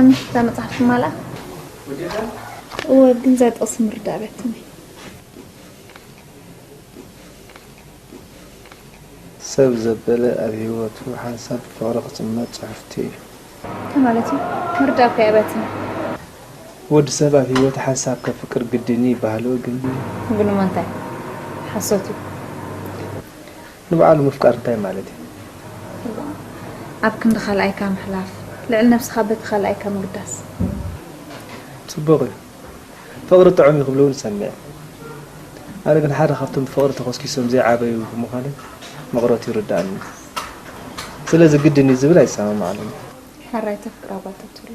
እዛ መጽሓፍ ትማልኣ? እወ፣ ግን እዛ ጥቕሲ ምርዳእ ኣበትኒ። ሰብ ዘበለ ኣብ ህይወቱ ሓንሳብ ብፍቕሪ ክጽመድ ጽሑፍቲ እዩ። እንታይ ማለት እዩ? ምርዳእ እኮ የበትን። ወዲ ሰብ ኣብ ህይወቱ ሓንሳብ ከፍቅር ግድን እዩ ይበሃል፣ ግን ግን እሞ እንታይ? ሓሶት እዩ። ንባዕሉ ምፍቃር እንታይ ማለት እዩ? ኣብ ክንዲ ካልኣይካ ምሕላፍ፣ ልዕሊ ነብስኻ በቲ ካልኣይካ ምግዳስ። ጽቡቕ እዩ። ፍቕሪ ጥዑም እዩ ክብሉ እውን እሰምዕ። ኣነ ግን ሓደ ካብቶም ብፍቕሪ ተኾስኪሶም ዘይዓበዩ ብምዃነይ መቕረቱ ይርድኣኒ። ስለዚ ግድን እዩ ዝብል ኣይሰማማዓሉን። ሕራይ ተፍቅራ ጓል ተትህሉ።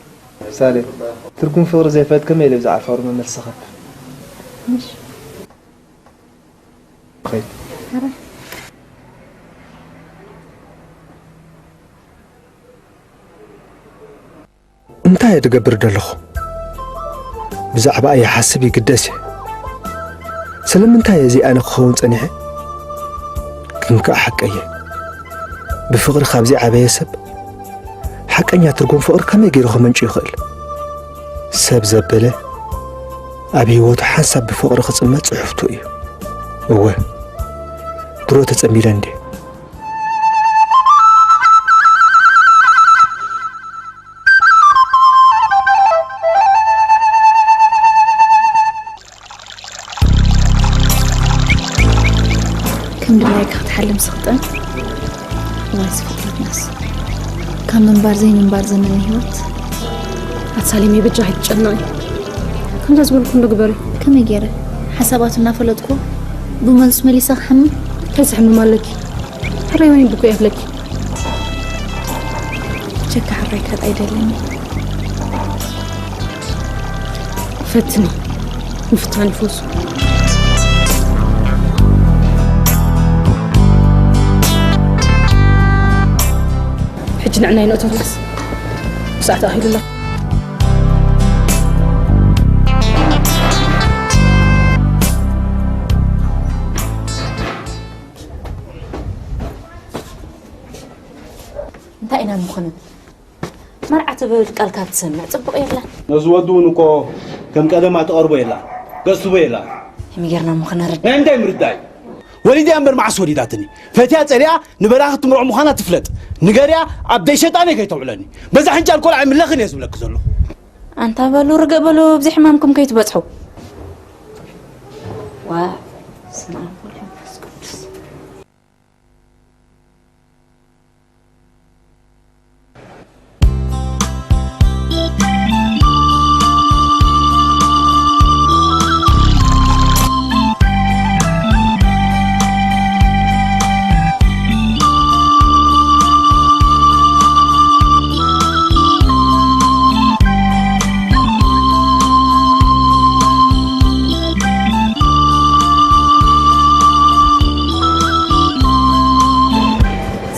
ሳሌም፣ ትርጉም ፍቕሪ ዘይፈልጥ ከመይ ኢለ ብዛዕባ ፍቕሪ መመልሲ ክህብ? ምሽ? ኸይድ። ሕራይ። እንታይ እየ ዝገብር ዘለኹ? ብዛዕባኣ ይሓስብ ይግደስ እየ። ስለምንታይ እየ እዚ ኣነ ክኸውን ጸኒሐ? ግን ከኣ ሓቀየ። ብፍቕሪ ካብ ዘይዓበየ ሰብ ሓቀኛ ትርጉም ፍቕሪ ከመይ ገይሩ ከመንጩ ይኽእል? ሰብ ዘበለ ኣብ ህይወቱ ሓንሳብ ብፍቕሪ ክጽመድ ጽሑፍቱ እዩ። እወ፣ ድሮ ተጸንቢለ እንድየ። ከም ድላይካ ክትሓልም ስኽጠን። እዋይ፣ እዚ ፍጥረትናስ። ካብ ምንባር ዘይምንባር ዘመን ህይወት። ኣቲ ሳሌም፣ በጃ ኣይትጨነቒ። ከምዛ ዝበልኩ እንዶ ግበሪ። ከመይ ገይረ? ሓሳባቱ እናፈለጥኩ ብመልሱ መሊሰ ክሓምም? እንታይ ዝሕምም ኣለኪ? ሕራይ ወይን ብኮ የብለኪ። ቸካ ሕራይ ካጣ ኣይደልን። ፈትኒ። ምፍታን ይፈሱ። ሕጂ ንዕናይ ንእቶትስ ብሰዓት ኣኺሉላ። እንታይ ኢና ምኾንን? መርዓ ትብል ቃል ካብ ትሰምዕ ጽቡቕ የላን። ነዚ ወዲ እውን እኮ ከም ቀደማ ትቐርቦ የላን። ገስቦ የላን። ከመይ ጌርና እሞ ክነርድእ? ናይ እንታይ ምርዳእ እዩ? ወሊድያ እምበር መዓስ ወሊዳትኒ? ፈትያ ጸሊኣ ንበራኺ ትምርዖ ምዃና ትፍለጥ። ንገርያ ኣብ ደይ ሸጣነይ ከይተውዕለኒ። በዛ ሕንጫል ቆልዓ ኣይምለኽን እየ ዝብለኪ ዘለኹ። ኣንታ በሉ ርግእ በሉ፣ ኣብዚ ሕማምኩም ከይትበጽሑ። ዋው፣ በስመ ኣብ ወወልድ ወመንፈስ ቅዱስ።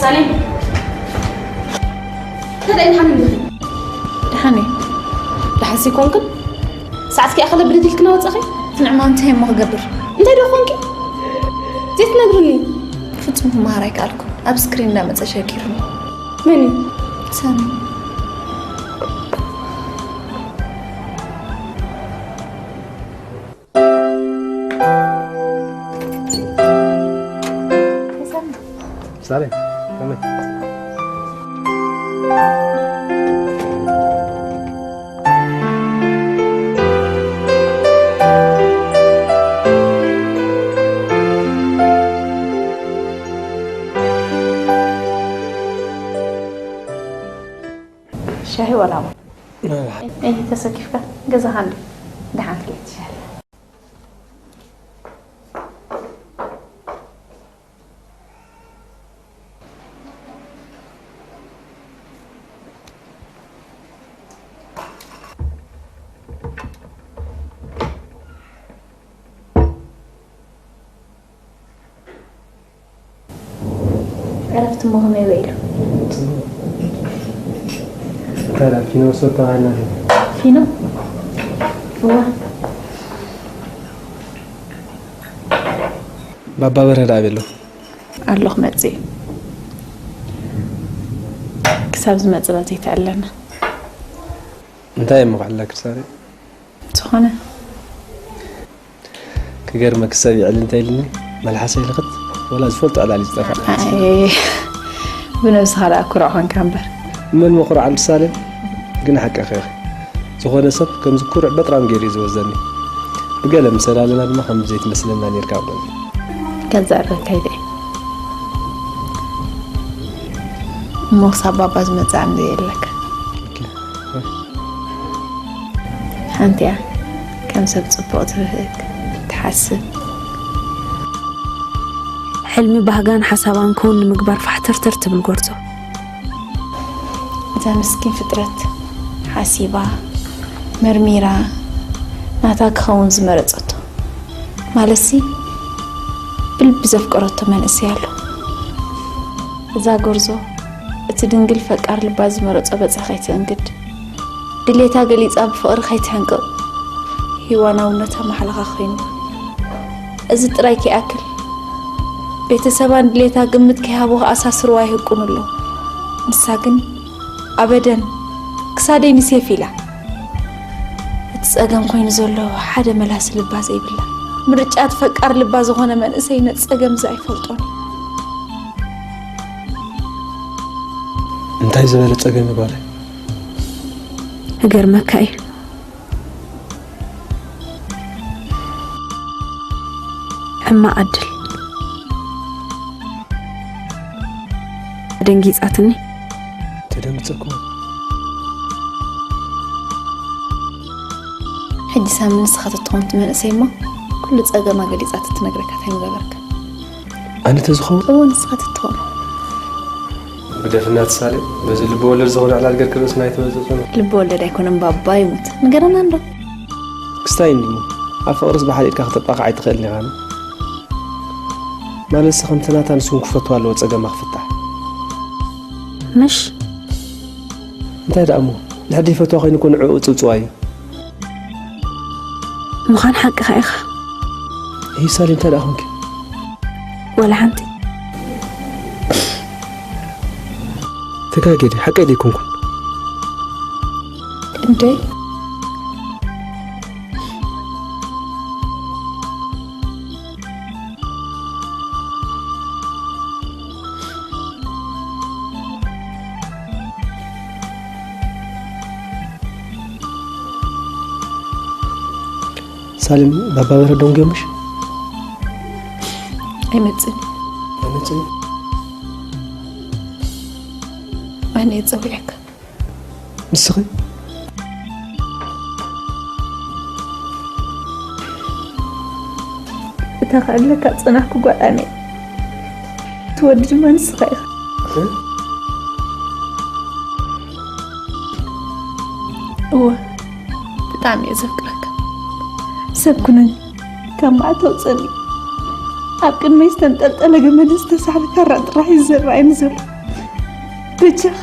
ሳሌም፣ እንታይ ደኣ ኢልካኒ እንዲኺ? ደሓን እየ። ደሓን ዘይኮንክን? ሰዓትኪ ኣኸለ ብድድ ኢልኪ እናወጻኺ? እቲ ንዕማም እንታይ እሞ ክገብር? እንታይ ዶ ኮንኪ? ዘይትነግርኒ? ፍጹም ክመሃር ኣይከኣልኩን። ኣብ ስክሪን እናመጸ ሸጊሩኒ። መን እዩ? ሳሚ። ሳሌም፣ ከመይ? ሻሂ ዋላ ቡን? እይ፣ ተሰኪፍካ ገዛኻ እንዲ ደሓን ትልዒ ትሻለ። ዕረፍቲ እሞ ከመይ ውዒሉ? እንታይ ደኣ ፊኖ ወሰድቶ ሃና? ፊኖ? እዋ። ባባ በርሀ ደኣ ኣበይ ኣሎ? ኣሎ ክመጽእ እዩ። ክሳብ ዝመጽእ በል ዘይተዕለና። እንታይ እሞ ክዕለክ ሳሪ? ዝኾነ። ክገርመክ ሰብ ይዕል እንታይ ኢልኒ? መልሓሰይ ልኽት ወላ ዝፈልጦ ዕላል ዝጠፋ። ኣይ፣ ብነብስኻ ደኣ ኩሩዕ ኾንካ እምበር። መን ምኹሩዕ ኣንትሳለ? ግን ሓቅኺ ኢኺ። ዝኾነ ሰብ ከምዚ ኩሩዕ በጥራም ገይሩ እዩ ዝወዘኒ። ብገለ ምስ ኣላለና ድማ ከም ዘይትመስለና ኔርካ ኣብለኒ። ገንዘብ ኣለካ ኢለ እየ። እሞ ክሳብ ባባ ዝመጽእ ኣንደ የለካ። ኦኬ። ሓንቲ እያ ከም ሰብ ጽቡቕ ትብህግ፣ ትሓስብ። ሕልሚ ባህጋን ሓሳባን ክውን ንምግባር ፋሕተርተር ትብል ጎርዞ። እዛ ምስኪን ፍጥረት ሓሲባ፣ መርሚራ፣ ናታ ክኸውን ዝመረጸቶ። ማለትሲ፣ ብልቢ ዘፍቀረቶ መንእሰይ ኣሎ። እዛ ጎርዞ፣ እቲ ድንግል ፈቃር ልባ ዝመረጾ በጻ ከይትእንግድ፣ ድሌታ ገሊጻ ብፍቕሪ ከይትሕንቅቕ፣ ሂዋናውነታ ማሕለኻ ኮይኑ። እዚ ጥራይ ከይኣክል፣ ቤተሰባን ድሌታ ግምት ከይሃቡ ክኣሳስርዋ ይህቁኑ ኣለዉ። ንሳ ግን፣ ኣበደን፣ ክሳደይ ንሴፍ ኢላ። እቲ ጸገም ኮይኑ ዘሎ ሓደ መላሲ ልባ ዘይብላ፣ ምርጫ እቲ ፈቃር ልባ ዝኾነ መንእሰይ ነቲ ጸገም እዚ ኣይፈልጦን እዩ። እንታይ ዝበለ ጸገም እዩ ጓለይ? እገርመካ እዩ። ሕማቕ ዕድል። ደንጊጻትኒ። ተደንግጸኩም። ሕጂ ሳሚ ንስኻ ተትኾን እቲ መንእሰይ እሞ ኩሉ ጸገማ ገሊጻ ተትነግረካ እንታይ ምገበርካ? ኣነ ተዝኸውን? እወ፣ ንስኻ ተትኾን። ብደፍና ትሳለ፣ በዚ ልቢ ወለድ ዝኾነ ዕላል ገርክ ርእስና ኣይተወዘጽን። ልቢ ወለድ ኣይኮነን ባባ ይሙት። ንገረና እንዶ። ክስታይ እንዲሞ፣ ኣብ ፍቕርስ ብሓደ ኢድካ ከተጣቕዕ ኣይትኽእልን ኢኻ። ማለትሲ ከምቲ ናታ ንሱ እውን ክፈትዋ ኣለዎ ጸገማ ክፍታሕ። ምሽ? እንታይ ደኣ እሞ፣ ድሕር ዘይፈትዋ ኮይኑ እኮ ንዕኡ ጽውጽዋ እዩ። ምዃን ሓቅኻ ኢኻ። ይህ ሳሌ እንታይ ደኣ ኾንኪ? ወላ ሓንቲ። ተጋጌ ድየ? ሓቀይ ደይኮንኩን። እንደ ሳሌም ባባ በረዶም ገምሽ? ኣይመጽእን። ኣይመጽእን? ኣነ እየ ጸዊዐካ። ንስኺ? እታ ክዕብለካ ዝጸናሕኩ ጓል ኣነ እየ። እቲ ወዲ ድማ ንስኻ ኢኻ። እ? እወ፣ ብጣዕሚ እየ ዘፍቅረካ። ሰብ ኩነኒ፣ ካብ መዓት ኣውፀኒ። ኣብ ቅድመይ ዝተንጠልጠለ ገመድን ዝተሳሕለ ካራን ጥራሕ እዩ ዝረኣየኒ ዘሎ። በጃኻ።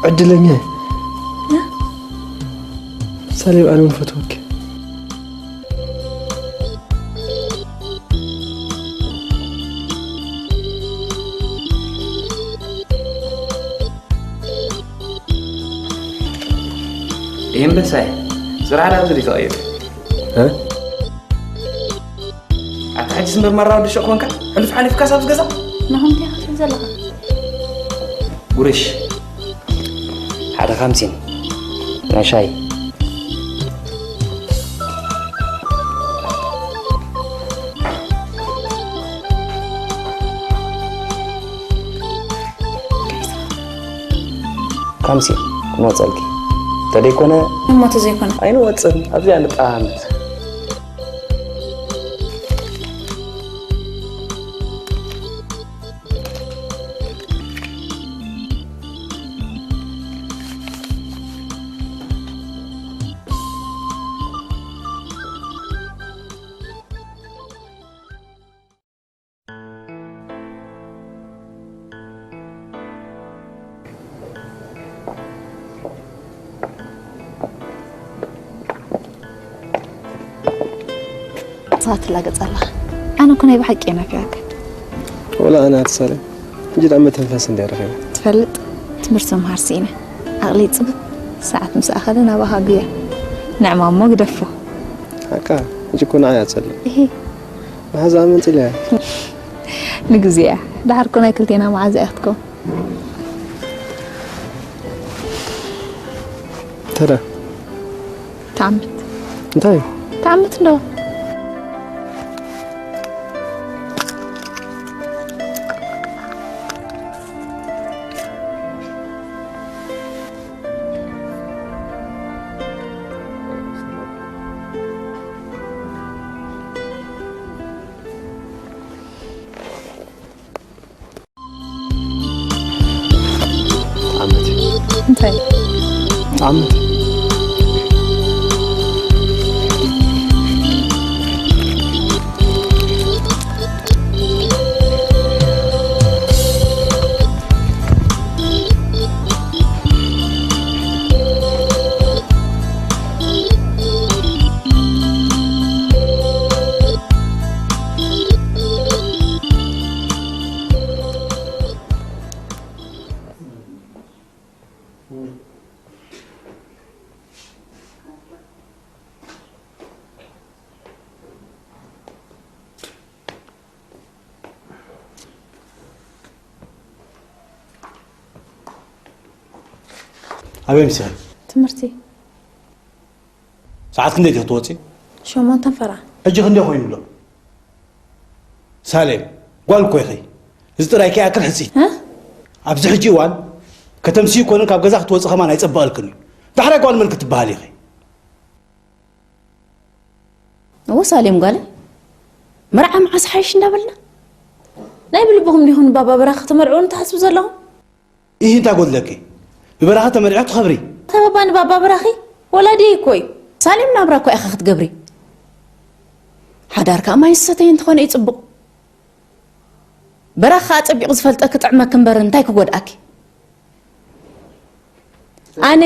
ዕድለኛ እየ። እ? ሳሌም፣ ኣነ እውን ፈትወኪ። ይህ ኣንበሳይ፣ ስራሕ ዳ ኣብዚ ተቐይሩ? እ? ኣታ ሕጂ ስምበር ማራ ወዲ ሸቕ ኮንካ? ሕሉፍ ሓሊፍካስ ኣብዚ ገዛ? ንኹም እንታይ ክትብል ዘለኻ? ጉርሽ። ሓደ ካምሲን ናይ ሻሂ። ካምሲን ክመፀልኪ እንተደይኮነ እሞ ተዘይኮነ ኣይንወፅን። ኣብዚኣ ንጠሃመት። ንስኻ ትላገጽ ኣለኻ። ኣነ እኮ ናይ ብሓቂ እየ ናፊቐካ። ወላ ኣነ ኣትሳለ ሕጂ ደኣ መተንፈሲ እንደ ረኺበ። ትፈልጥ፣ ትምህርቲ ምምሃር ስኢነ። ዓቕሊ ጽብብ ሰዓት ምስ ኣኸለ ናባኻ ጉየ። ንዕማሞ ግደፎ። ሓቃ፣ ሕጂ እኮ ንዓይ ኣጸልእ። እሂ። መሓዛ መን ጽልያ? ንግዜያ። ደሓር እኮ ናይ ክልቴና መሓዛ እያ ክትከውን። ተዳ። ተዓምት። እንታይ? ተዓምት እንዶ። ዓመት እዩ። እንታይ? ዓመት። ኣበይ ምሲኺ? ትምህርቲ። ሰዓት ክንደይ ኢኺ ክትወጺ? ሸሞንተን ፈራ። ሕጂ ክንደይ ኮይኑ ኣሎ? ሳሌም፣ ጓል እኮ ኢኺ። እዚ ጥራይ ከይኣክል ሕጺ። እ? ኣብዚ ሕጂ እዋን ከተምስዩ ኮነ ካብ ገዛ ክትወጺ ከማን ኣይጸበቐልክን እዩ። ዳሕራይ ጓል መን ክትበሃል ኢኺ? እወ ሳሌም ጓለይ፣ መርዓ መዓስ ሓይሽ እንዳበልና ናይ ብልብኹም ዲኹም ንባባ በራኺ ክትመርዕውኒ ትሓስቡ ዘለኹም? ኢሂ፣ እንታይ ጎድለኪ? ብበራኺ ተመርዒ ትኸብሪ። ተባባ ንባባ በራኺ ወላዲ እኮ እዩ። ሳሌም ናብራ እኮ ኢኻ ክትገብሪ። ሓዳር ከኣ ማይ ዝሰተየ እንተኾነ እዩ ጽቡቕ። በራኺ ከኣ ጸቢቑ ዝፈልጠኪ ጥዕመኪ እምበር እንታይ ክጎድኣኪ? ኣነ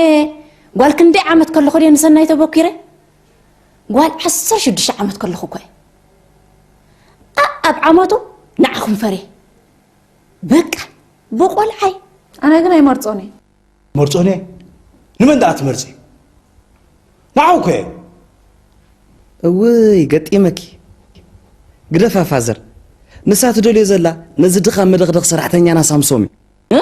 ጓል ክንደይ ዓመት ከለኹ ድየ ንሰናይ ተበኪረ? ጓል ዓሰርተ ሽዱሽተ ዓመት ከለኹ እኮ እየ። ኣ-፣ ኣብ ዓመቱ ንዓኹም ፈርየ። በቃ፣ ብቆልዓይ። ኣነ ግን ኣይመርጾን እየ። መርጾን እየ? ንመን ደኣ ትመርጺ? ንዓኹ እኮ እየ። እውይ፣ ገጢመኪ። ግደፋ ፋዘር። ንሳ ትደልዮ ዘላ ነዚ ድኻ መደኽደኽ ሰራሕተኛና ሳምሶም እዩ። እ?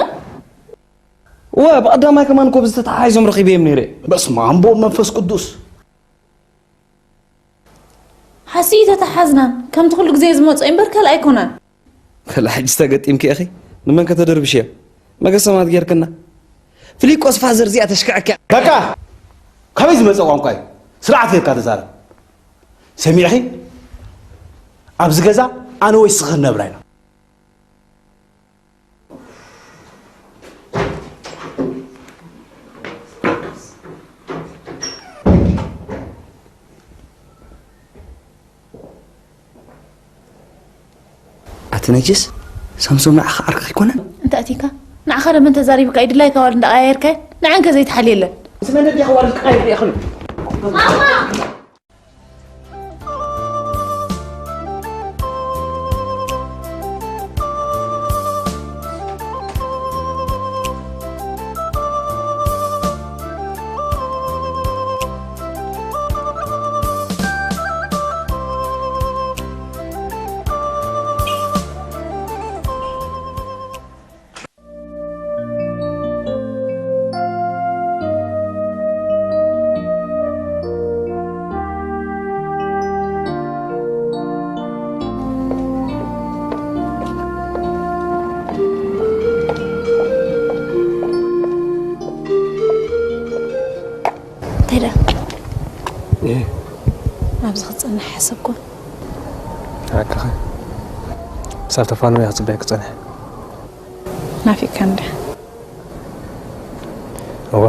እወ፣ ብቐዳማይ ከማን እኮ ብዝተተሓሒዞም ረኺበዮም ነይረ። በስመ ኣብ ወወልድ ወመንፈስ ቅዱስ። ሓስዩ ተተሓዝናን ከምቲ ኩሉ ግዜ ዝመጾ እምበር ካልእ ኣይኮነን። ከላ ሕጂ ተገጢምኪ ኢኺ። ንመን ከተደርብሽዮ? መገሰማት ጌርክና። ፍሊቆስ ፋዘር እዚኣ ተሽክዐኪ። በቃ! ካበይ ዝመጸ ቋንቋ እዩ? ስርዓት ጌርካ ተዛረብ። ሰሚዕኺ? ኣብዚ ገዛ ኣነ ወይ ስኺ ክንነብራ ኢና። ኣቲ ነጅስ፣ ሳምሶም ንዓኻ ዓርክኽ ኣይኮነን? እንተ ኣቲካ፣ ንዓኻ ደመን ተዛሪብካ፣ ይድላይካ ዋል እንዳቐያየርካ፣ ንዓንከ ዘይትሓልየለን። እዚ መን እንዲኻ ዋል ክቐይር ይኽእል? እንታይ ደኣ? እየ። ኣብዚ ክትጸንሕ ሓሰብኩ። ሓቅኻ። ክሳብ ተፋንወ እየ ክጽበየኪ ክጸንሕ። ናፊቕካኒ ዲኻ? እወ።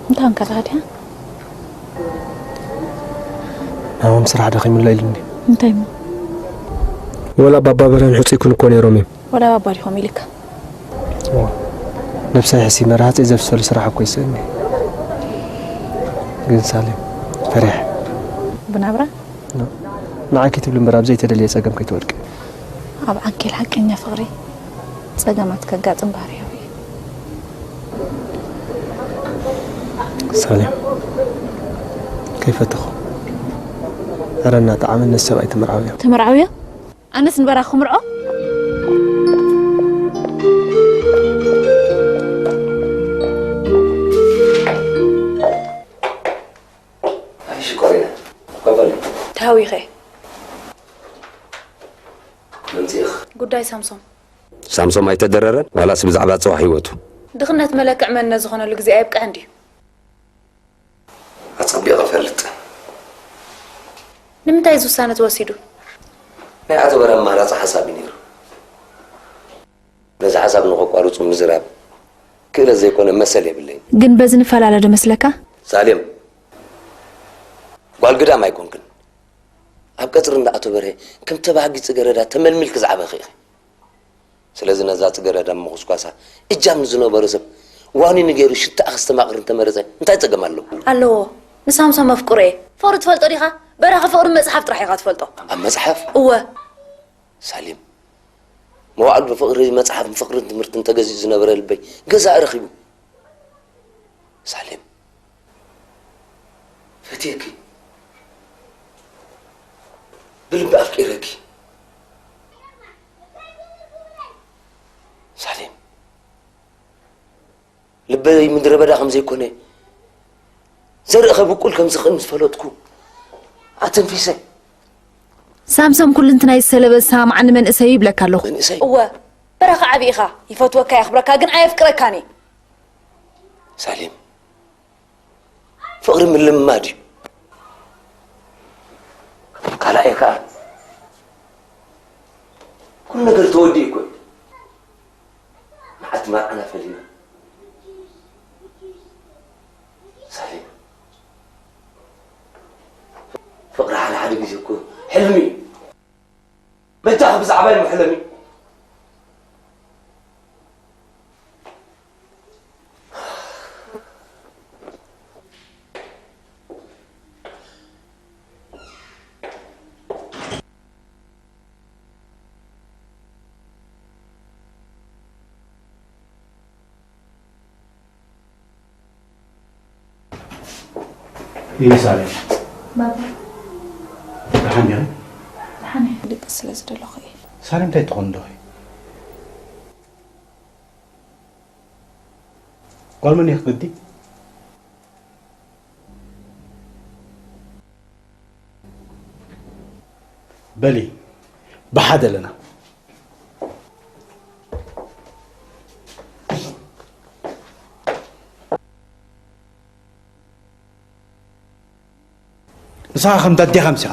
እንታይ ኾንካ ኣለኻ ድያ? ናሆም ስራሕ ደኺሙሎ ኢሉኒ። እንታይ እሞ? ወላ ባባ በርሀን ሕጹይ ይኩን እኮ ነይሮም እዮም። ወላ ባባ ዲኹም ኢልካ? እወ። ነብሰይ ሕሲመ ረሃጽ ዘብሰሉ ስራሕ እኮ ይስእኒ። ግን ሳሌም ፈሪሐ። ብናብራ ንዓኪ ትብሊ እምበር ኣብ ዘይተደልየ ጸገም ከይትወድቂ። ኣብ ዓንኬል ሓቀኛ ፍቕሪ ጸገማት ከጋጥም ባህርያዊ እዩ። ሳሌም ከይፈተኹ ዕረ እናጠዓመ ነዚ ሰብኣይ ተመርዓውዮ። ተመርዓውዮ? ኣነስ ንበራኺ ክምርዖ? ኣይሽኮሪና ቀበል ተሃዊኸ ምምፅእኽ ጉዳይ ሳምሶም ሳምሶም ኣይተደረረን ዋላስ ብዛዕባ ፅባሕ ህይወቱ ድኽነት መለክዕ መንነት ዝኾነሉ ግዜ ኣየብቅዐን ድዩ? ኣፀቢቐ እፈልጥ ንምንታይ እዚ ውሳነ ተወሲዱ? ናይ ኣቶ በረ ኣማራፂ ሓሳብ እዩ ነይሩ ነዚ ሓሳብ ንኸቋርፁ ምዝራብ ክእለት ዘይኮነ መሰል የብለይን ግን በዚ ንፈላለ ዶ መስለካ? ሳሌም ጓል ግዳም ኣይኮንክን ኣብ ቀፅሪ እንዳ ኣቶ በርሀ ከም ተባሃጊ ፅገረዳ ተመልሚልኪ ዝዓበኺ ኢኺ ስለዚ ነዛ ፅገረዳ ምኹስኳሳ እጃም ንዝነበሮ ሰብ ዋኒኑ ገይሩ ሽታኣ ክስተማቕር እንተመረፀ እንታይ ፀገም ኣለዎ? ኣለዎ ንሳምሶም መፍቅሮ እየ ፍቕሪ ትፈልጦ ዲኻ? በራኺ ፍቕሪ መፅሓፍ ጥራሕ ኢኻ ትፈልጦ ኣብ መፅሓፍ እወ ሳሌም መዋዕሉ ብፍቕሪ መፅሓፍን ፍቕርን ትምህርትን ተገዚኡ ዝነበረ ልበይ ገዛኢ ረኺቡ ሳሌም ፈትየኪ ብልቢ ኣፍቂረኪ ሳሌም ልበይ ምድረ በዳ ከም ዘይኮነ ዘርኢ ከብቁል ከም ዝኽእል ምስ ፈለጥኩ ኣተንፊሰ ሳምሶም ኩልንትናይ ዝሰለበ ዝሰማምዓኒ መንእሰይ እዩ ይብለካ ኣለኹ መንእሰይ እወ በራኺ ዓቢ ኢኻ ይፈትወካ የኽብረካ ግን ኣየፍቅረካን እየ ሳሌም ፍቕሪ ምልምማድ እዩ ካልኣየ ከዓ ኩሉ ነገር ተወዲኡ እኮ እዩ መዓልቲ መርዓና ፈሊና ሳሌም ፍቕሪ ሓደ ሓደ ግዜ እኮ ሕልሚ እዩ በጃኺ ብዛዕባይ ምሕለሚ ኢሳርያ ደሓን ዲኻ? ደሓን እየ ክድቅስ ስለ ዝደለኹ እየ ሳሌም እንታይ ትኾን ዶ ጓል መን እየ ክትገዲ በሊ ብሓደ ኣለና ንስኻ ከም ዳዴኻ ምሲኻ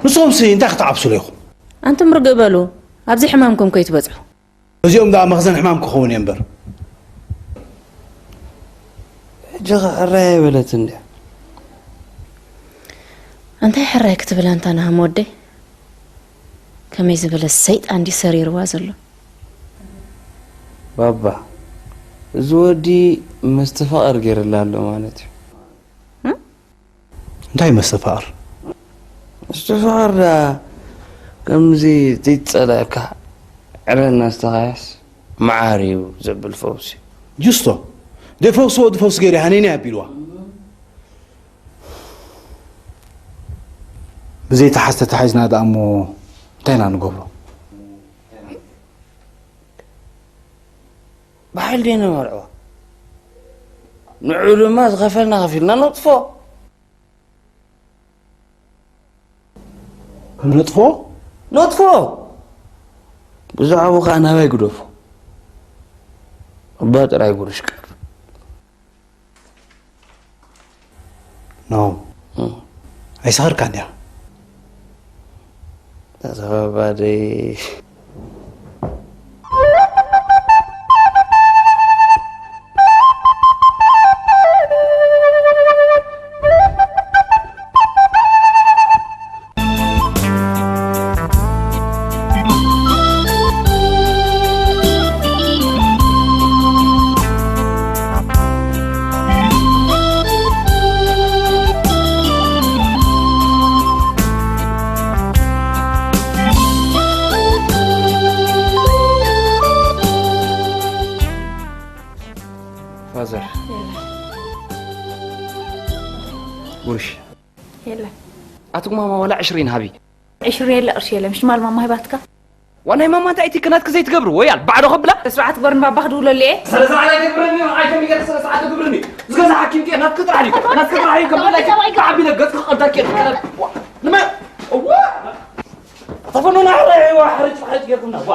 ንስኹምሲ እንታይ ክትዓብስሉ ኢኹም ኣንቱም ርግእ በሉ ኣብዚ ሕማምኩም ከይትበፅሑ እዚኦም ደኣ መኽዘን ሕማም ክኸውን እየ እምበር ሕጂ ኸ ሕራይ ኣይበለትን ድያ እንታይ ሕራይ ክትብል ኣንታ ናሃም ወደይ ከመይ ዝበለ ሰይጣን ድዩ ሰሪርዋ ዘሎ ባባ እዚ ወዲ መስተፋቕር ገይርላ ኣሎ ማለት እዩ እንታይ መስተፋቕር መስተፋቕር ደኣ ከምዚ ዘይትጸልአካ ዕረ እናስተኻያስ መዓር እዩ ዘብል ፈውሲ ጅስቶ ደይ ፈውሲ ወዲ ፈውሲ ገይረ ሃነይና ኣቢልዋ ብዘይተሓዝ ተታሒዝና ደኣ እሞ እንታይ ኢና ንገብሮ ብሓይሊ ዶ ነመርዕዋ ንዑ ድማ ዝኸፈልና ከፊልና ነጥፎ ነጥፎ ነጥፎ ብዛዕቡ ከዓ ናባይ ግደፎ እባ ጥራይ ጉርሽ ቀር ኖ ኣይሰኸርካ እንዲያ ተኸባባደይ ቁርሽ። የለን። ኣቲ ማማ ዋላ ዕሽሪን ሃቢ። ዕሽሪ የለ ቅርሺ የለ። ምሽ ማል ማማ ሂባትካ? ዋናይ ማማ እንታይ እቲ ክናትክ ዘይትገብር ወያል ባዕዶ ከብላ? ተስፋዕ ትግበር ንባባ ክድውለሉ እየ። ስለ ስርዓት ኣይትግብርኒ፣ ኣይተምየር ስለ ስርዓት ትግብርኒ። ዝገዛ ሓኪም ኬ ናትክ ጥራሕ እዩ። ናትክ ጥራሕ እዩ። ከም በላይ ተዓቢ ለገጽ ክቐዳ ኬ ንመ እዋ ተፈኖና ሕራይ ሕዋ ሕርጭ ሕጭ ጌርኩምና ዋ።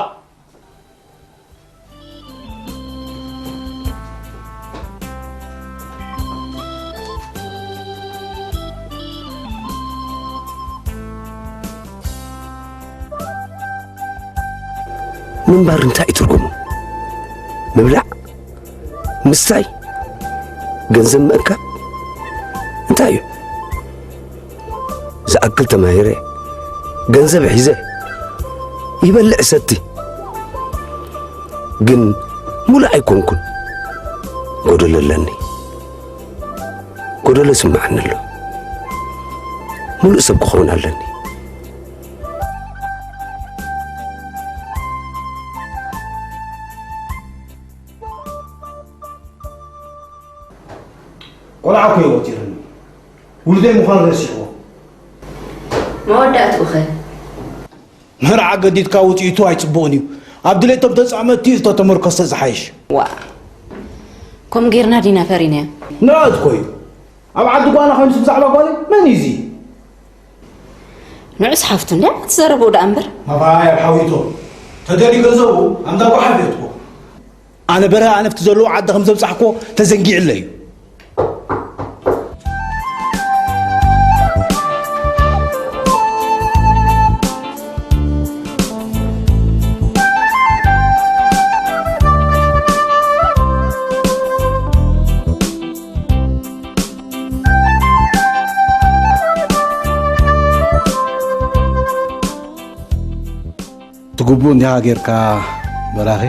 ምንባር እንታይ እዩ ትርጉሙ? ምብላዕ፣ ምስታይ፣ ገንዘብ ምእካብ እንታይ እዩ? ዝኣክል ተማሂረ፣ ገንዘብ ሒዘ፣ ይበልዕ ሰቲ። ግን ሙሉእ ኣይኮንኩን። ጎደሎ ኣለኒ። ጎደሎ ይስምዓኒ ኣሎ። ሙሉእ ሰብ ክኸውን ኣለኒ። ቆልዓ እኮ እዩ ወጢሩኒ። ውሉደይ ምዃኑ ረሲዕዎ። መወዳእትኡ ኸ? መርዓ ገዲድካ ውፅኢቱ ኣይፅቡቕን እዩ። ኣብ ድሌቶም ተፃመድቲ ዝተተመርኮሰ ዝሓይሽ። ዋ፣ ከምኡ ጌርና ዲና ፈሪናዮ? ንራእት እኮ እዩ። ኣብ ዓዲ ጓና ኮይኑስ ብዛዕባ ጓለይ መን እዩ እዚ? ንዑስ ሓፍቱ እንድያ ትዘረብኡ ደኣ እምበር። ማፋይ ኣብ ሓዊቶም ተደልዩ ገንዘቡ ኣምዳ ጓሓፍ እትኮ። ኣነ በረሃ ኣነፍቲ ዘለዎ ዓዲ ከም ዘብጻሕኮ ተዘንጊዕለ እዩ። ትግቡእ እንዲኻ ጌርካ በራኺ።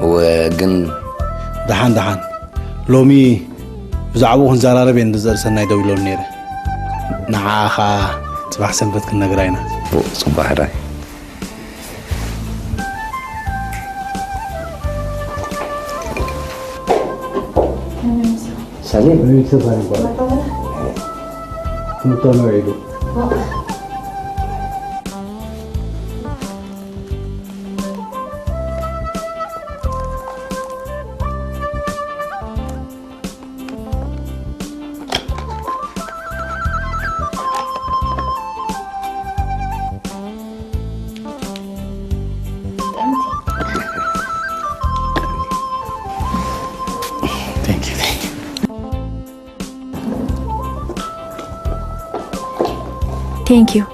እወ፣ ግን ደሓን፣ ደሓን። ሎሚ ብዛዕባኡ ክንዘራረብ እየ ንዘር ሰናይ ደዊሎኒ ነይረ። ንዓኻ ጽባሕ ሰንበት ክንነግራ ኢና። ጽቡቕ፣ ጽቡሕ ሕራይ። ሰሌ፣ ምን ይሰራል ይባላል? ትምህርቷ ነው ሄዱ። Thank you, thank you. Thank you.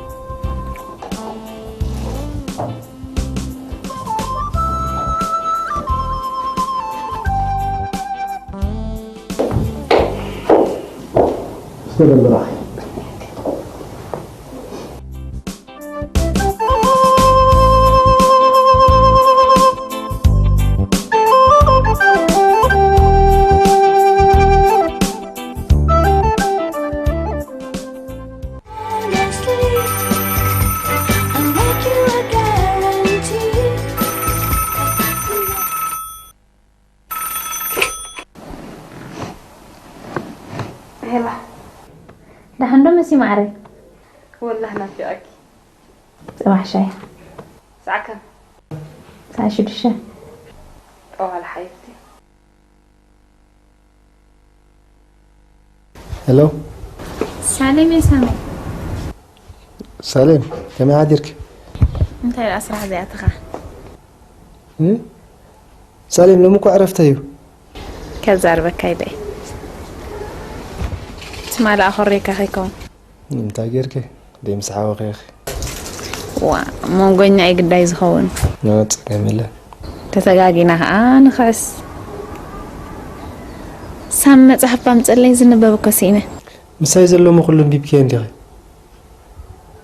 ሄባ፣ ደሓን ዶ መሲ ማዕረይ? ወላሂ ናፊቐኪ። ጽባሕ ሻሂ። ሰዓት ከም? ሰዓት ሽዱሽተ። ጠዋል ሓይብቲ። ሄሎ። ሳሌም፣ የሳሚ። ሳሌም፣ ከመይ ሓዲርኪ? እንታይ ደኣ ስራሕ ዘይኣተኻ? እ? ሳሌም፣ ሎሚ እኮ ዕረፍቲ እዩ። ከዛርበካ ኢለ። ትማሊ ኣኾሬካ ከይከውን። እንታይ ጌርኪ? ደይ ምስ ሓወኺ ኢኺ። ዋ፣ መንጎኛ እዩ ግዳይ ዝኸውን። ኖ፣ ጸገም የለን። ተተጋጊና ኸዓ ንኽዕስ። ሳም መጽሓፍ ኣምጸለይ ዝንበብ እኮ ስኢነ። ምሳይ ዘሎ እሞ ኩሉ ኣንቢብክዮ እንዲኺ።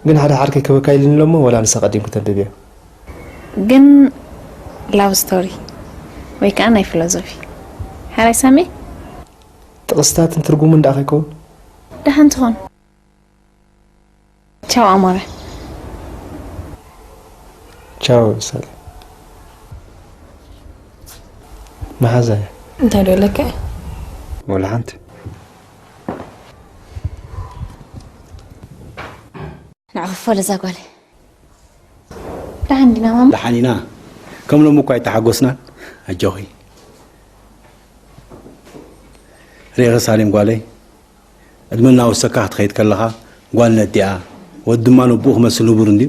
ግን ሓደ ሓር ከይከበካ ኢሉኒ ኣሎ እሞ፣ ወላ ንሳ ቀዲምኪ ተንብብዮ። ግን ላቭ ስቶሪ ወይ ከዓ ናይ ፊሎዞፊ። ሓራይ ሳሚ? ጥቕስታትን ትርጉሙን ደኣ ከይከውን? ደሓን ትኾን። ቻው ኣሞረ። ቻው ሳሌ። መሓዛ እያ። እንታይ ዶ ኣለካ? ወላ ሓንቲ። ፈለዛ ጓለይ። ደሓን ዲና ማማ? ደሓን ኢና። ከም ሎሚ እኳ ኣይተሓጎስናን። ኣጆኺ። ርኢኺ ሳሌም ጓለይ፣ ዕድመ እናወሰካ ክትኸይድ ከለኻ ጓል ነዲኣ፣ ወዲ ድማ ነቦኡ ክመስል ንቡር እንድዩ።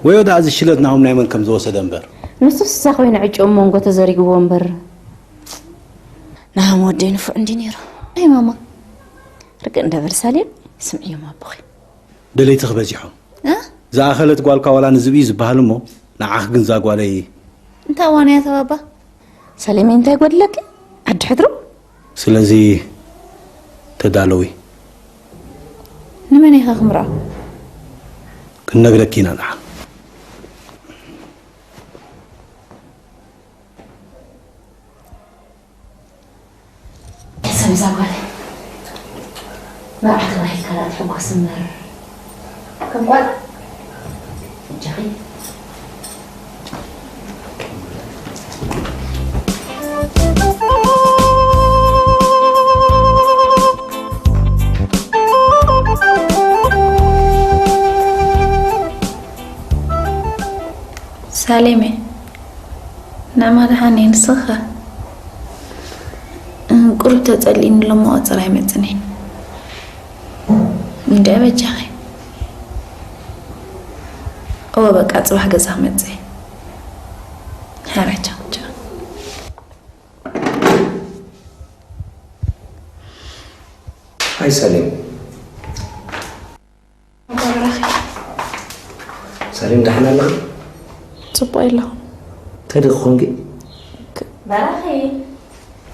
ወዮ ደኣ እዚ ሽለት ናሆም ናይ መን ከም ዝወሰደ እምበር። ንሱስ እሳ ኮይና ዕጭኦም መንጎ ተዘሪግዎ እምበር። ናሆም ወደይ ንፉዕ እንድዩ ነይሩ። ኣይ ማማ። ርግእ እንደ በል ሳሌም፣ ስምዕዮም ኣቦኺ። ደለይትኺ በዚሖም። እ? ዝኣኸለት ጓልካ ዋላ ንዝብኢ ዝበሃል እሞ፣ ንዓኺ ግን እዛ ጓለይ። እንታይ እዋን እያ ተባባ? ሰሌመይ እንታይ ጎድለኪ? ዓዲ ሕድሩ? ስለዚ ተዳለዊ። ንመን ኢኻ ክምርዖ? ክንነግረኪ ኢና ንዓ። ሕሰብ እዛ ጓል መርዓ ተባሂልካ ደኣ ትሕጎስ እምበር ከም ጓል እጃኺ። ሳሌመ፣ ንዕማ ደሓን እየ፣ ንስኺ ኸ? ቁሩብ ተጸሊእኒ ኣሎ እሞ ቀጸር ኣይመጽእን እየ። እንድዒ በጃኺ። እወ በቃ ጽባሕ ገዛ ክመጽእ እየ። ሕራይ ቻው ቻው። ሃይ ሳሌም። በራኺ። ሳሌም ደሓን ኣለኺ? ጽቡቕ ኣለኹ። እንታይ ደኣ ኮንኪ? በራኺ።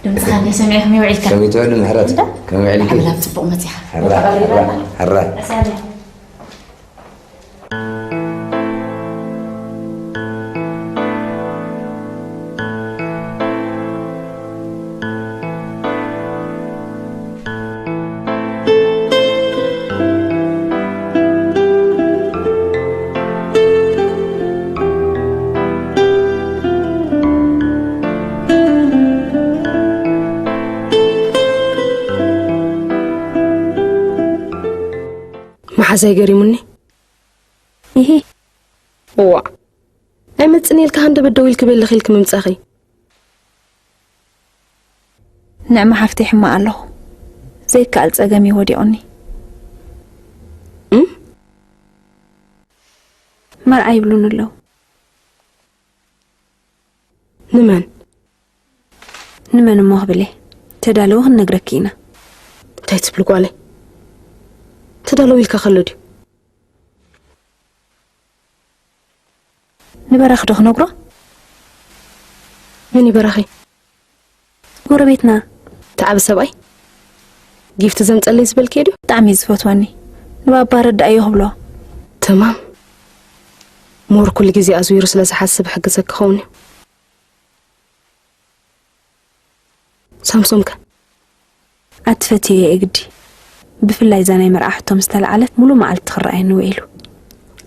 ድምፅኻ እንደ ሰሚዐ ከመይ ውዒልካ? ከመይ ትውዕሊ ምሕረት? እንዳ? ከመይ ውዒልኪ? ሓብላ ጽቡቕ መጺኻ። ሕራ፣ ተቐሪባ ሕራ፣ ኣላ። ሕራ። ሳሌም። መሓዛይ ገሪሙኒ። ኢሂ። እዋእ። ኣይመጽእን ኢልካ ሃንደበት ደው ኢልኪ በለኺ ኢልኪ ምምጻኺ። ንዕማ ሓፍተይ ሕማቕ ኣለኹ። ዘይከኣል ጸገም እዩ ወዲቑኒ። እም? መርዓ ይብሉኒ ኣለዉ። ንመን? ንመን እሞ ክብል እየ? ተዳለዊ ክንነግረኪ ኢና። እንታይ ትብሊ ጓለይ? ተዳለዊ ኢልካ ከሎ ድዩ? ንበራኺ ዶ ክነግሮ? መን እዩ በራኺ? ጎረቤትና። እቲ ዓቢ ሰብኣይ? ጊፍቲ ዘምጸለይ ዝበልክዮ ድዩ? ብጣዕሚ እዩ ዝፈትወኒ። ንባባ ረዳእዮ ክብሎ። ተማም። ሞር ኩሉ ግዜ ኣዝዊሩ ስለ ዝሓስብ ሕግዘኪ ክኸውን እዩ። ሳምሶም ከ? ኣቲ ፈትየዮ እየ ግዲ። ብፍላይ እዛ ናይ መርዓ ሕቶ ምስ ተለዓለት ሙሉእ መዓልቲ ክረኣየኒ ውዒሉ።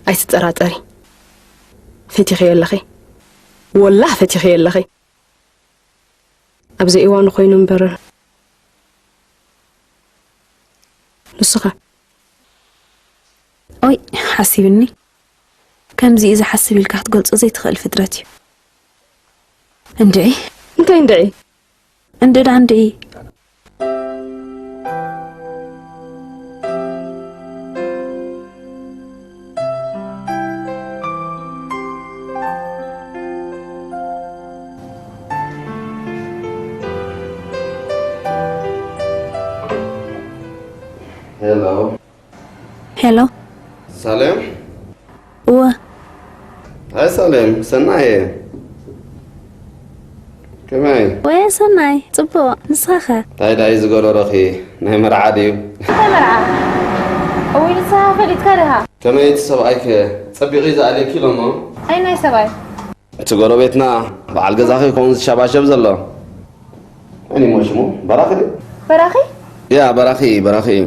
ኣይትጠራጠሪ። ፈቲኽዮ ኣለኺ። ወላህ ፈቲኽዮ ኣለኺ። ኣብ ዘይእዋኑ ኮይኑ እምበር። ንስኻ? ኦይ፣ ሓሲብኒ። ከምዚ እዩ ዝሓስብ ኢልካ ክትገልጾ ዘይትኽእል ፍጥረት እዩ። እንድዒ። እንታይ እንድዒ? እንድዳ እንድዒ። ሄሎ። ሄሎ። ሳሌም? እወ። ሃይ ሳሌም፣ ሰናይ እየ። ከመይ? ወየ ሰናይ፣ ጽቡቕ። ንስኻ ኸ? እንታይ ደኣ እዩ ዝጎረረኺ? ናይ መርዓ ድዩ? እንታይ መርዓ? እውይ፣ ንስኻ ፈሊጥካ ዲኻ? ከመይ እቲ ሰብኣይከ? ጸቢቑ እዩ ዝኣልየኪ ኢሎሞ? ኣየናይ ሰብኣይ? እቲ ጎረቤትና በዓል ገዛኺ ክኸውን ዝሸባሸብ ዘሎ። መን እዩ ሽሙ? በራኺ ድዩ? በራኺ? ያ፣ በራኺ፣ በራኺ እዩ።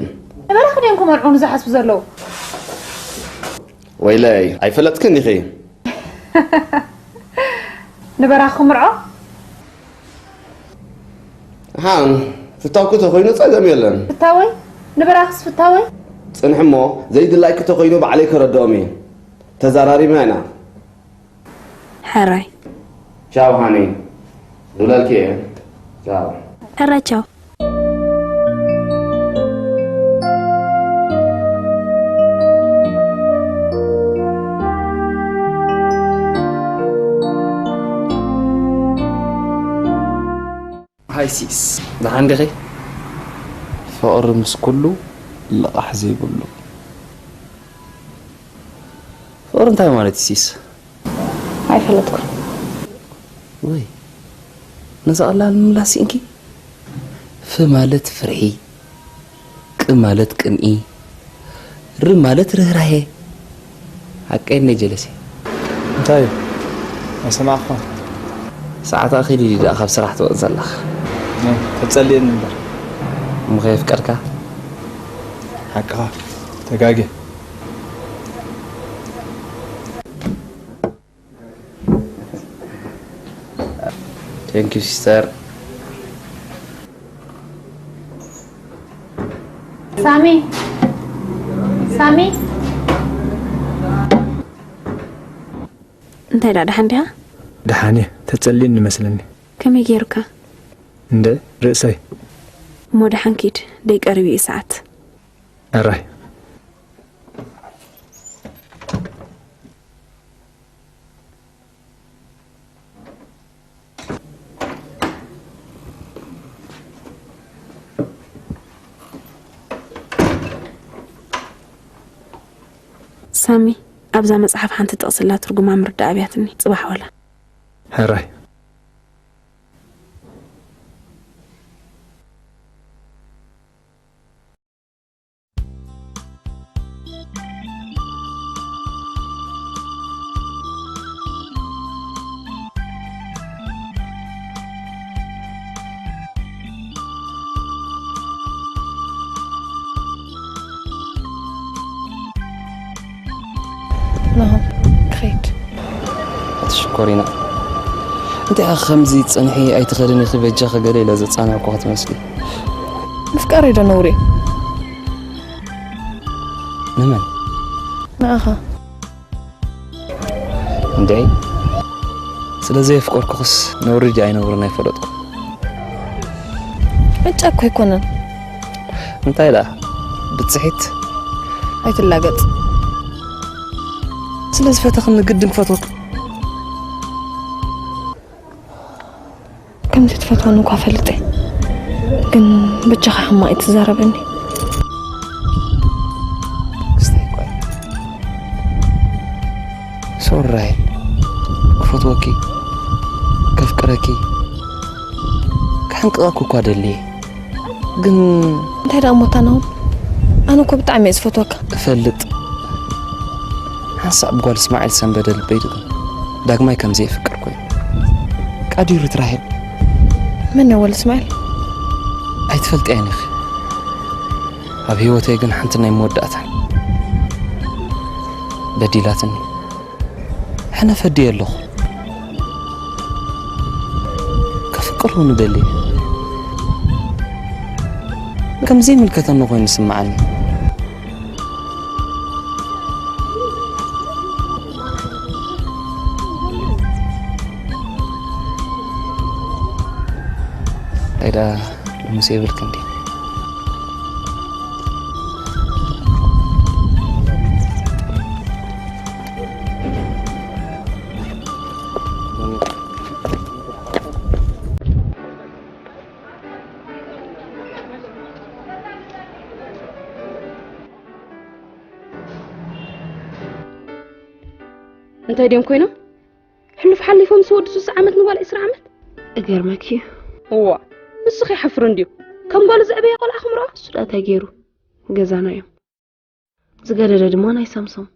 ንበራኺ ድዮም ክመርዑ ንዝሓስቡ ዘለዉ? ወይለይ፣ ኣይፈለጥክን ኢኺ። ንበራኺ ክምርዖ? ሃን፣ ፍታውኪ ተኾይኑ ጸገም የለን። ፍታወይ? ንበራኽስ ፍታወይ? ጽንሒ እሞ፣ ዘይድላይኪ ተኾይኑ ባዕለይ ከረድኦም እየ። ተዛራሪብና ኢና። ሕራይ ቻው ሃኒ፣ ዝብለልኪ እየ። ቻው። ሕራይ ቻው። ሃይ ሲስ፣ ደሓን ዲኺ? ፍቕሪ ምስ ኩሉ ልቓሕ ዘይብሉ። ፍቕሪ እንታይ ማለት እዩ ሲስ? ኣይፈለጥኩን። ወይ ነዛ ቀላል ምምላስ እንኪ። ፍ ማለት ፍርሒ፣ ቅ ማለት ቅንኢ፣ ር ማለት ርህራሄ። ሓቀይ እነ ጀለሴ። እንታይ እዩ? ኣይሰማዕኳን። ሰዓት ኣኺሉ ድዩ ደኣ ካብ ስራሕ ትወጽእ ዘለኻ? ተጸልየኒ እምበር። እሞ ከየፍቀርካ? ሓቅኻ። ተጋግየ። Thank you sister. ሳሚ ሳሚ እንታይ ዳ ደሓን ዲኻ? ደሓን እየ። ተጸልየኒ መስለኒ። ከመይ ገይሩካ? እንደ ርእሰይ። እሞ ደሓን ኪድ ደይቀርብ እዩ ሰዓት። ኣራይ። ሳሚ ኣብዛ መጽሓፍ ሓንቲ ጥቕስላ ትርጉማ ምርዳእ ኣብያትኒ ጽባሕ ወላ ሕራይ። ናሆም ክኸይድ። ኣቲ ሽኮሪና፣ እንታይ ኢኻ ከምዚ ትጸንሒ? ኣይትኸድን ኢኺ በጃኺ፣ ገለ ኢለ ዘጻነዕኩ ክትመስሊ። ምፍቃረይ ዶ ነውሪ? ንመን? ንኣኻ። እንዴ፣ ስለ ዘየፍቀርኩኽስ ነውሪ ድዩ ኣይነውርን ኣይፈለጥኩ። ዕጫ እኮ ኣይኮነን። እንታይ ደኣ ብጽሒት? ኣይትላገጽ። ስለ ዝፈተኽኒ ግድን ክፈትወክ። ከምዚ ትፈትወኒ እኳ ፈልጠ፣ ግን በጃኻ ሕማቕ ኣይትዛረበኒ። ክስተይ እኳ እየ። ሶሪ ራሄል፣ ክፈትወኪ፣ ከፍቅረኪ፣ ክሕንቅቐኪ እኳ ደልየ። ግን እንታይ ደኣ እሞ እታ ናሆም? ኣነ እኮ ብጣዕሚ እየ ዝፈትወካ። እፈልጥ። ሓንሳእ ብጓል እስማዒል ሰንበደ ልበይ ድግም ዳግማይ ከም ዘየፍቅር ኮይኑ። ቃዲሩት ራሄል። መን እዩ ወል እስማዒል? ኣይትፈልጥያን ኢኺ። ኣብ ህይወተይ ግን ሓንቲ ናይ መወዳእታ በዲላትኒ። ሕነ ፈድየ ኣለኹ። ከፍቅር እውን እደሊ። ከም ዘይምልከተኒ ኮይኑ ይስምዓኒ። እንታይ ደኣ ሎምስ የብልክን ድዩ? እንታይ ድዮም ኮይኖም? ሕሉፍ ሓሊፎም ምስ ወዲ ሱሳ ዓመት ንጓል ዕስራ ዓመት? እገርመኪ እዩ። እዋ፣ ንስኺ ይሓፍር እንድዩ። ከም ጓሉ ዘዕበያ ቆልዓ ክምርዖ? እሱ ደኣ እንታይ ገይሩ? ገዛና እዮም። ዝገደደ ድማ ናይ ሳምሶም።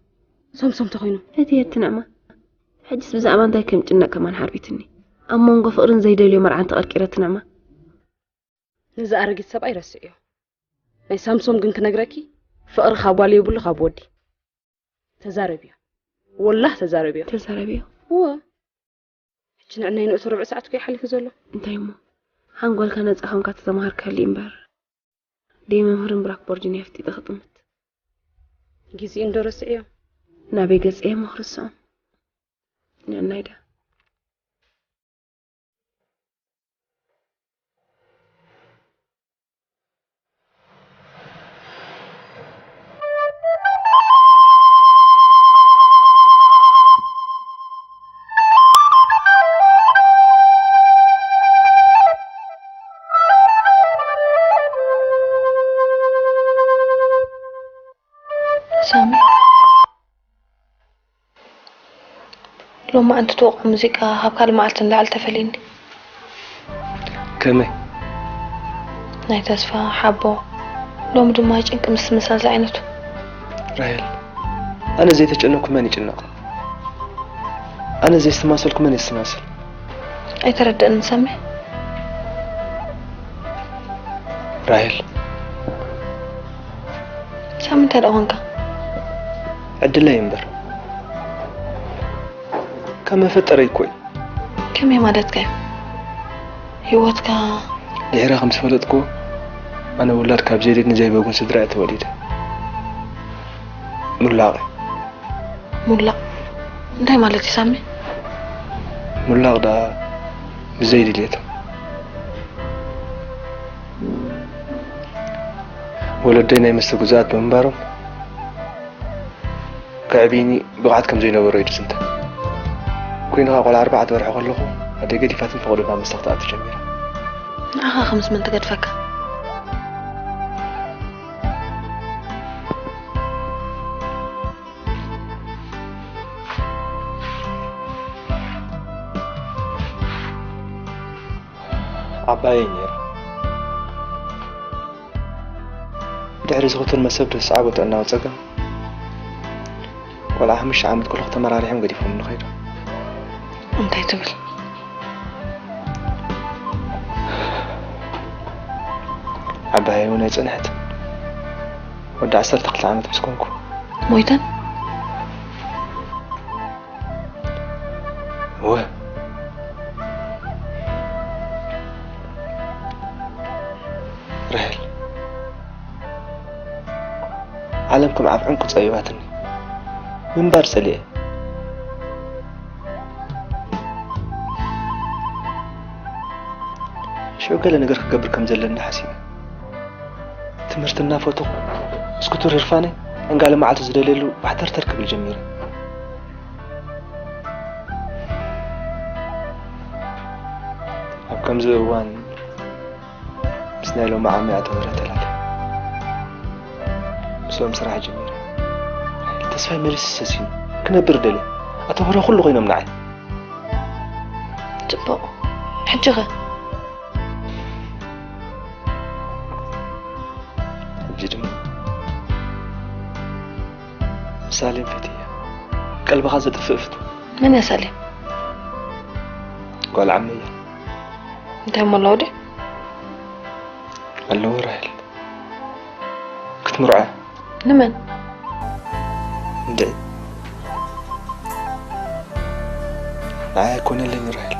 ሳምሶም ተኾይኑ? እቲ የትንዕማ። ሕጅስ ብዛዕባ እንታይ ከም ጭነቅ ከማን ሓርቢትኒ። ኣብ መንጎ ፍቕርን ዘይደልዮ መርዓን ተቐርቂረ ትንዕማ። ነዚ ኣረጊት ሰብኣይ ረስዕዮ። ናይ ሳምሶም ግን ክነግረኪ፣ ፍቕሪ ካብ ጓል የብሉ ካብ ወዲ። ተዛረብዮ። ወላህ ተዛረብዮ። ተዛረብዮ። እወ። ሕጂ ንዕናይ ንእቱ ርብዒ ሰዓት እኮ ይሓሊፉ ዘሎ። እንታይ እሞ? ሓንጎልካ ነጻ ኮንካ ተተማሃርካሉ እምበር። ደይ መምህርን ብላክቦርድን እየ ኣፍጢጠ ክጥምት። ግዜኡ እንዶ ረስዕዮ። ናበይ ገጸ እየ ምኽርሶም? ንዕናይ ዳ ሳሚ፣ ሎማዓንቲ ትወቕዖ ሙዚቃ ካብ ካልእ መዓልቲ ንላዕሊ ተፈልዩኒ። ከመይ? ናይ ተስፋ፣ ሓቦ፣ ሎሚ ድማ ጭንቂ ምስትምሳል ዝዓይነቱ። ራሄል፣ ኣነ ዘይተጨነኩ መን ይጭነቕ? ኣነ ዘየስተማሰልኩ መን የስተማስል? ኣይተረደእንን ሳሚ። ራሄል። ሳሚ እንታይ ደኣ ኾንካ? ዕድለይ እምበር ካብ መፈጠረይ እኮ እዩ። ከመይ ማለትካ እዩ? ህይወትካ ድሒረ ከም ዝፈለጥኩ ኣነ ውላድ ካብ ዘይድን ዘይበጉን ስድራ እየ ተወሊደ። ሙላቕ። ሙላቕ እንታይ ማለት እዩ ሳሚ? ሙላቕ ደኣ ብዘይ ድልየቶም። ወለደይ ናይ መስተ ግዙኣት ብምንባሮም ከዕብይኒ ብቕዓት ከም ዘይነበሮ እዩ ዝዝንተ። ኮይኑ ከኣ ቆልዓ ኣርባዕተ ወርሒ ከለኹ ኣደይ ገዲፋትን ፈቐዶ ናብ መስተ ክትኣቱ ጀሚራ። ንዓኻ ከምስ መን ትገድፈካ? ዓባየይ ነይራ። ድሕሪ ዝኽቱን መሰብ ዘስዓቦ ጥዕናዊ ጸገም፣ ቆልዓ ሓሙሽተ ዓመት ከለኹ ተመራሪሖም ገዲፎምኒ ከይዶም። እንታይ ትብል? ዓባየይ እውን ኣይጸንሐትን። ወዲ ዓሰርተ ክልተ ዓመት ምስ ኮንኩ። ሞይተን? እወ። ራሄል፣ ዓለም ከም ዓብ ዕንቁ ጸቢባትኒ። ምንባር ጸሊኤ። ሽዑ ገለ ነገር ክገብር ከም ዘለኒ ሓሲበ። ትምህርቲ እናፈተኹ፣ እስኩተር ህርፋነይ ዕንጋለ መዓልቲ ዝደልየሉ ባሕተርተር ክብል ጀሚረ። ኣብ ከምዚ እዋን ምስ ናይ ሎሚ ዓሚ ኣቶ ምህረት ተላልየ። ምስኦም ስራሕ ጀሚረ። ተስፋይ መሊሱ ሰሲኑ። ክነብር ደልየ። ኣቶ ምህረት ኩሉ ኮይኖም ንዓይ። ጽቡቕ። ሕጂ ኸ? ሕጂ ድማ ሳሌም ፈትየ። ቀልብኻ ዘጥፍእ ፍትው። መን እያ ሳሌም? ጓል ዓመይ እያ። እንታይ እሞ ኣለዎ ድዩ? ኣለዎ ራሄል። ክትምርዖ እያ። ንመን? እንድዒ። ንዓይ ኣይኮነለይን ራሄል።